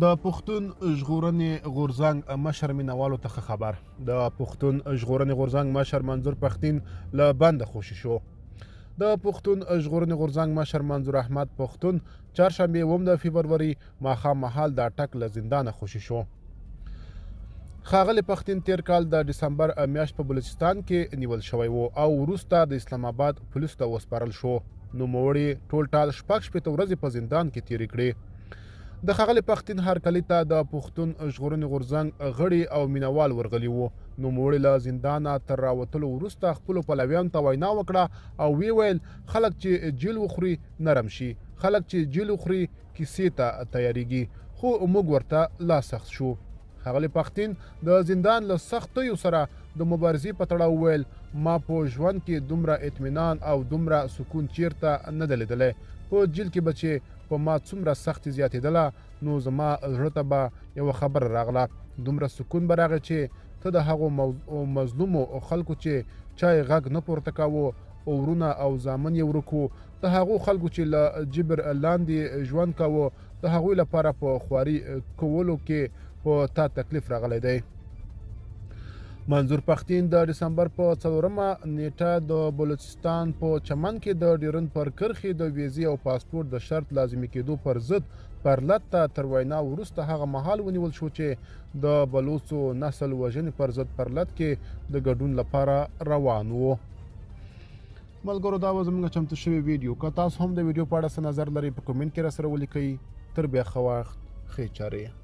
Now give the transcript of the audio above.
د پښتون ژغورنې غورځنګ مشر مینوالو ته ښه خبر. د پښتون ژغورنې غورځنګ مشر منظور پښتین له بنده خوشې شو. د پښتون ژغورنې غورځنګ مشر منظور احمد پښتون چهارشنبه 7 د فبروري ماښام مهال د اټک له زندانه خوشې شو. ښاغلی پښتین تیر کال د دسمبر میاشت په بلوچستان کې نیول شوی و او وروسته د اسلام آباد پولیسو ته وسپارل شو. نوموړي ټولټال 66 ورځې په زندان کې تیرې کړې. د ښاغلي پښتین هرکلي ته د پښتون ژغورنې غورځنګ غړي او مینوال ورغلي وو. نوموړي له زندانه تر راوتلو وروسته خپلو پلویانو ته وینا وکړه او ویې ویل، خلک چې جیل وخوري نرم شي، خلک چې جیل وخوري کیسې ته تیاریږي، خو موږ ورته لا سخت شو. ښاغلي پښتین د زندان له سختیو سره د مبارزې په تړاو وویل، ما په ژوند کې دومره اطمینان او دومره سکون چیرته نه دی لیدلی. په جیل کې به چې په ما څومره سختي زیاتېدله نو زما زړه ته به یوه خبره راغله، دومره سکون به راغی چې ته د هغو مظلومو خلکو چې چا یې غږ نه پورته کاوه، ورونه او زامن یې ورک وو، د هغو خلکو چې له جبر لاندې ژوند کاوه، د هغوی لپاره په خواري کولو کې په تا تکلیف راغلی دی. منظور پښتین د دسمبر په 4مه نیټه د بلوچستان په چمن کې د ډیورند پر کرښې د ویزې او پاسپورت د شرط لازمي کېدو پر ضد پرلت ته تر وینا وروسته هغه مهال ونیول شو چې د بلوڅو نسل وژنې پر ضد پرلت کې د ګډون لپاره روان وو. ملګرو، دا وه زموږ چمتو شوې ویډیو. که تاسو هم د ویډیو په اړه څه نظر لرئ په کومنټ کې راسره ولیکئ. تر بیا ښه وخت، ښې چارې.